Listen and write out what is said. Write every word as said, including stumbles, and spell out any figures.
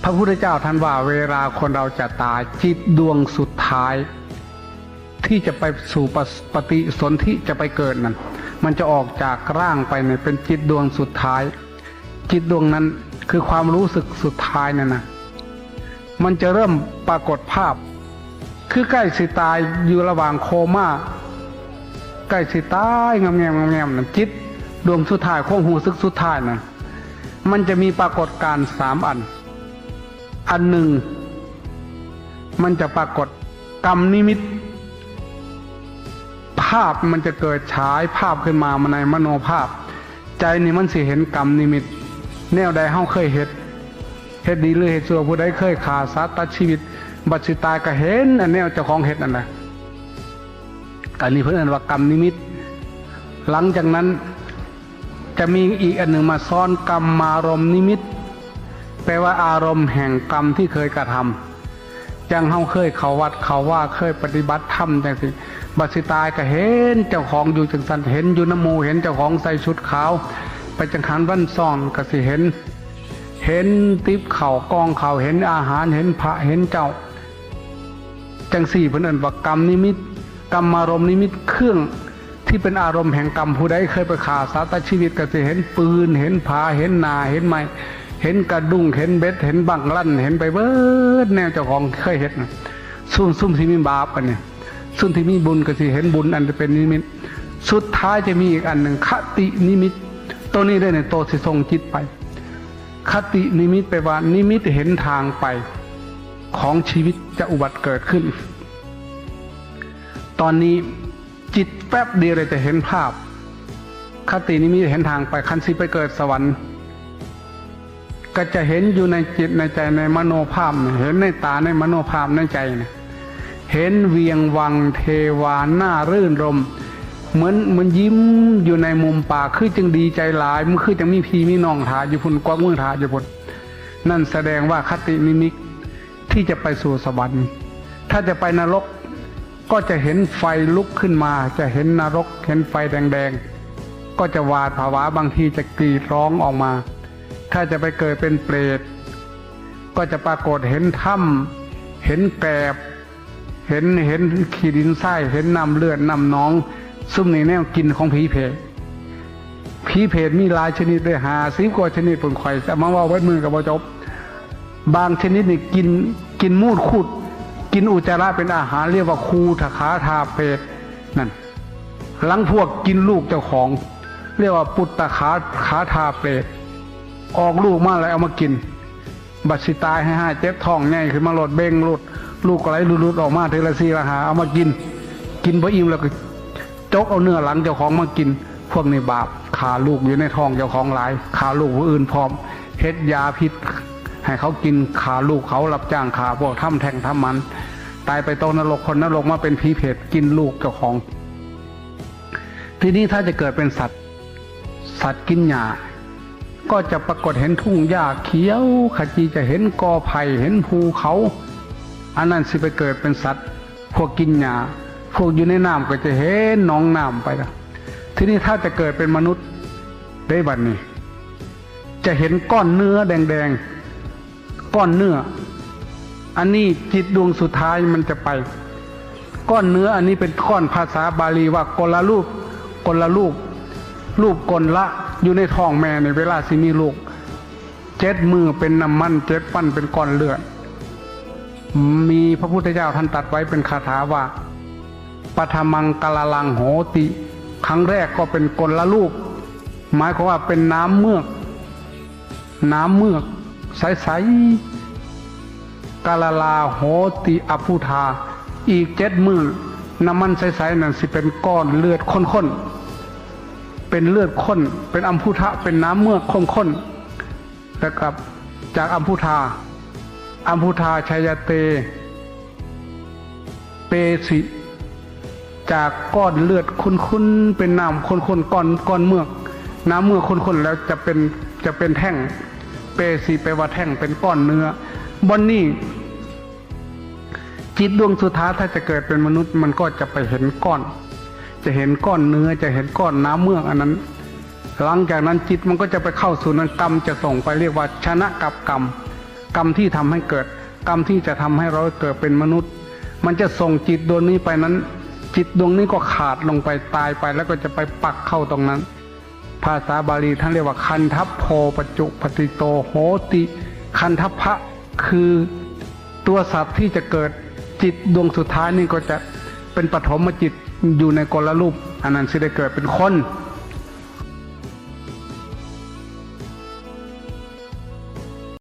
พระพุทธเจ้าท่านว่าเวลาคนเราจะตาย จิตดวงสุดท้าย ที่จะไปสู่ปฏิสนธิจะไปเกิดนั้น มันจะออกจากร่างไปเนี่ยเป็นจิตดวงสุดท้าย จิตดวงนั้นคือความรู้สึกสุดท้ายนั่นนะ มันจะเริ่มปรากฏภาพ คือใกล้สิตายอยู่ระหว่างโคม่า ใกล้สิตายงำแงมงำแงมนั่น จิตดวงสุดท้าย ความรู้สึกสุดท้ายนั่น มันจะมีปรากฏการณ์สามอัน อันหนึ่ง มันจะปรากฏกรรมนิมิต ภาพมันจะเกิดฉายภาพขึ้นมาในมโนภาพ ใจนี่มันสิเห็นกรรมนิมิต แนวใดเฮาเคยเฮ็ด เฮ็ดดีหรือเฮ็ดชั่ว ผู้ใดเคยฆ่าสัตว์ตัดชีวิต บัดสิตายก็เห็นอันแนวเจ้าของเฮ็ดนั่นแหละ อันนี้เพิ่นเอิ้นว่ากรรมนิมิต หลังจากนั้นจะมีอีกอันหนึ่งมาซ้อน กรรมารมณ์นิมิต แปลว่าอารมณ์แห่งกรรมที่เคยกระทำ จั่งเฮาเคยเข้าวัดเข้าวา เคยปฏิบัติธรรมจั่งซี้ บัดสิตายก็เห็นเจ้าของอยู่จั่งซั่น เห็นอยู่นำหมู่ เห็นเจ้าของใส่ชุดขาว ไปจังหันวันซ้อนก็สิเห็น เห็นติ๊บข้าวกองข้าว เห็นอาหาร เห็นพระ เห็นเจ้า จั่งซี้เพิ่นเอิ้นว่ากรรมนิมิต กรรมารมณ์นิมิต เครื่องที่เป็นอารมณ์แห่งกรรม ผู้ใดเคยไปฆ่าสัตว์ตัดชีวิตก็สิเห็นปืน เห็นผา เห็นหน้า เห็นไม้ เห็นกระดุ้ง เห็นเบ็ด เห็นบั้งลั่น เห็นไปเบิดแนวเจ้าของเคยเฮ็ดน่ะ ซุม ซุมที่มีบาปอันนี้ ซุมที่มีบุญก็สิเห็นบุญอันเป็นนิมิต สุดท้ายจะมีอีกอันหนึ่ง คตินิมิต ตัวนี้เด้อเนี่ย ตัวสิส่งจิตไป คตินิมิตแปลว่านิมิตเห็นทางไป ของชีวิตจะอุบัติเกิดขึ้น ตอนนี้จิตแป๊บเดียวเลยจะเห็นภาพ คตินิมิตเห็นทางไป คันสิไปเกิดสวรรค์ ก็จะเห็นอยู่ในจิตในใจในมโนภาพเนี่ย เห็นในตาในมโนภาพในใจเนี่ย เห็นเวียงวังเทวาน่ารื่นรมย์ เหมือน เหมือนยิ้มอยู่ในมุมปาก คือจั่งดีใจหลาย มันคือจั่งมีพี่มีน้องถ่าอยู่พุ้น กวักมือถ่าอยู่พุ้น นั่นแสดงว่าคตินิมิตที่จะไปสู่สวรรค์ ถ้าจะไปนรก ก็จะเห็นไฟลุกขึ้นมา จะเห็นนรก เห็นไฟแดงๆ ก็จะหวาดผวา บางทีจะกรีดร้องออกมา ถ้าจะไปเกิดเป็นเปรต ก็จะปรากฏเห็นถ้ำ เห็นแกลบ เห็น เห็นขี้ดินทราย เห็นน้ำเลือดน้ำหนอง ซุมนี้แนวกินของผีเปรต ผีเปรตมีหลายชนิดเลย ห้าสิบกว่าชนิด พุ้น ข้อยจะมาเว้าเบิดมื้อก็บ่จบ บางชนิดนี่กิน กินมูดคูด กินอุจจาระเป็นอาหาร เรียกว่าคูทคาทาเปรต นั่น ลางพวกกินลูกเจ้าของ เรียกว่าปุตตคา คาทาเปรต ออกลูกมาแล้วเอามากิน บัดสิตายให้ห้าเจ็บท้องใหญ่ขึ้นมาโลด เบ่งโลด ลูกก็ไหลหลุดๆออกมาทีละสี่ละห้า เอามากิน กินบ่อิ่มแล้วก็จกเอาเนื้อหลังเจ้าของมากิน พวกนี้บาป ฆ่าลูกอยู่ในท้องเจ้าของหลาย ฆ่าลูกผู้อื่นพร้อม เฮ็ดยาพิษให้เขากิน ฆ่าลูกเขา รับจ้างฆ่าพวก ทำแท้งทำหมัน ตายไปตกนรก คนนรกมาเป็นผีเปรตกินลูกเจ้าของ ทีนี้ถ้าจะเกิดเป็นสัตว์ สัตว์กินหญ้า ก็จะปรากฏเห็นทุ่งหญ้าเขียวขจี จะเห็นกอไผ่ เห็นภูเขา อันนั้นสิไปเกิดเป็นสัตว์ พวกกินหญ้า พวกอยู่ในน้ำก็จะเห็นหนองน้ำไปละ ทีนี้ถ้าจะเกิดเป็นมนุษย์ได้บัดนี้ จะเห็นก้อนเนื้อแดงๆ ก้อนเนื้อ อันนี้จิตดวงสุดท้ายมันจะไป ก้อนเนื้ออันนี้เป็นก้อน ภาษาบาลีว่ากลรูป กลรูป รูปกลละ อยู่ในท้องแม่ในเวลาสิมีลูก เจ็ดมื้อเป็นน้ำมัน เจ็ดวันเป็นก้อนเลือด มีพระพุทธเจ้าท่านตรัสไว้เป็นคาถาว่า ปฐมังกลลังโหติ ครั้งแรกก็เป็นกลรูป หมายความว่าเป็นน้ำเมือก น้ำเมือกใสๆ กลลาโหติอภูธา อีกเจ็ดมื้อ น้ำมันใสๆ นั่นสิเป็นก้อนเลือดข้นๆ เป็นเลือดข้น เป็นอัมพุทะ เป็นน้ำเมือกข้นๆ แล้วกับจากอัมพุทา อัมพุทาชยเต เปสิ จากก้อนเลือดข้นๆ เป็นน้ำข้นๆ ก้อน ก้อนเมือก น้ำเมือกข้นๆ แล้วจะเป็น จะเป็นแท่ง เปสิ แปลว่าแท่ง เป็นก้อนเนื้อ บ่อนนี้ จิตดวงสุดท้ายถ้าจะเกิดเป็นมนุษย์มันก็จะไปเห็นก้อน จะเห็นก้อนเนื้อ จะเห็นก้อนน้ำเมือกอันนั้น หลังจากนั้นจิตมันก็จะไปเข้าสู่นั้น กรรมจะส่งไป เรียกว่าชนะกับกรรม กรรมที่ทำให้เกิด กรรมที่จะทำให้เราเกิดเป็นมนุษย์ มันจะส่งจิตดวงนี้ไปนั้น จิตดวงนี้ก็ขาดลงไป ตายไป แล้วก็จะไปปักเข้าตรงนั้น ภาษาบาลีท่านเรียกว่า คันทัพโพ ปัจจุปปาติโตโหติ คันทัพพะ คือตัวสัตว์ที่จะเกิด จิตดวงสุดท้ายนี่ก็จะเป็นปฐมจิต อยู่ในกลรูป อันนั้นสิได้เกิดเป็นคน